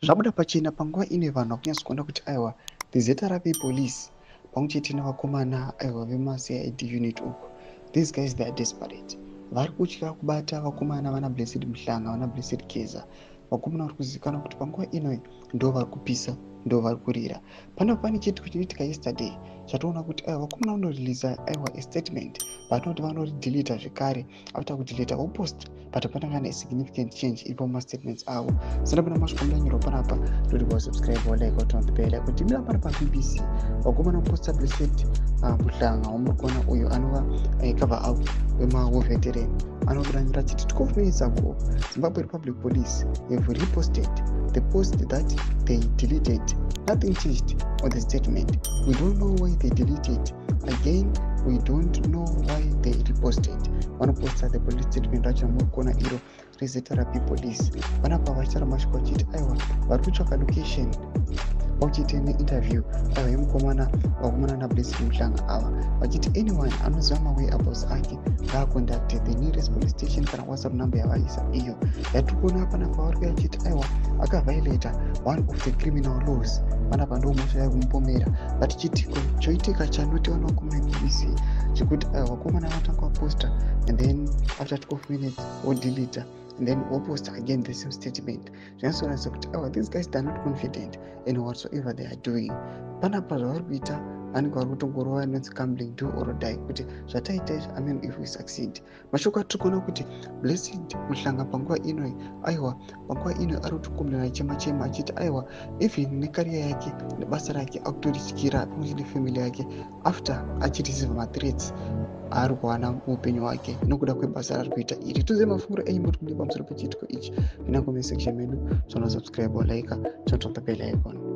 Zvabuda pachena panguva ino, vanhu vakunyatsokuona kuti aiwa, the ZRP police pamwe chete nevakomana, aiwa, vemaCID unit uku, these guys, they are desperate. Vari kutya kubata vakomana vana Blessed Muhlanga, vana Blessed Geza, vakomana vari kuzivikanwa kuti panguva ino ndo vari kupisa, ndo vari kurira. Panapa pane chiitiko chinoitika yesterday chatoona kuti aiwa, vakomana vanoreleasa, aiwa, a statement, but vanorideleta zvekare. After kudeleta, vopost, but hapana kana significant change iripo mumastatements avo. Sina pana masvika mudanyorwa panapa, ndoti wasubscribe, walike, waturn the bell. Kuti mira pana paBBC, vakomana posta Blessed Muhlanga wamuri kuona uyo anova cover up wemawar veteran, anobuda nyora achiti, "12 minutes ago, Zimbabwe Republic Police have reposted the post that they deleted. Nothing changed on the statement. We don't know why they deleted again. We don't know why they reposted." Vanoposta the police statement racho ramuri kuona iro reZRP police. Vanapa vachitaura mashoko achiti aiwa, vari kutsvaka location pamwe neinterview, aiwa, yemukomana, vakomana naBlessed Muhlanga ava, vachiti anyone anoziva mawhereabouts ake ngaacontacte the nearest police station kana WhatsApp number yavaisa iyo yatiri kuona panapa. Vari kuya achiti aiwa, akaviolata one of the criminal laws. Panapa ndo mhosva yari kumupomera. But chitiko choitika chanotiwa nevakomana veBBC chekuti aiwa, vakomana vatanga vaposta and then after 12 minutes vodeleta and then vopost again the same statement. Zvinatsoratidza kuti aiwa, these guys, they are not confident in whatsoever they are doing. Panapa zvavari kuita, vanenge vari kutongorova inonzi gambling, do or die, kuti zvataita izvi, I mean, if we succeed. Mashoko atiri kuona kuti Blessed Muhlanga panguva ino, aiwa, panguva ino ari kutokomberana achema chema achiti aiwa, even necareer yake nebasa rake akutorityira pamwe chete nefamily yake after achireceiva mathreats aari kuwana muupenyu hwake nokuda kwebasa raari kuita iri. Tuze mafunguro enyu muri kudii pamusoro pechiitiko ichi? Ina comment section medu. Zvano subscribe, like, turn on the bell icon.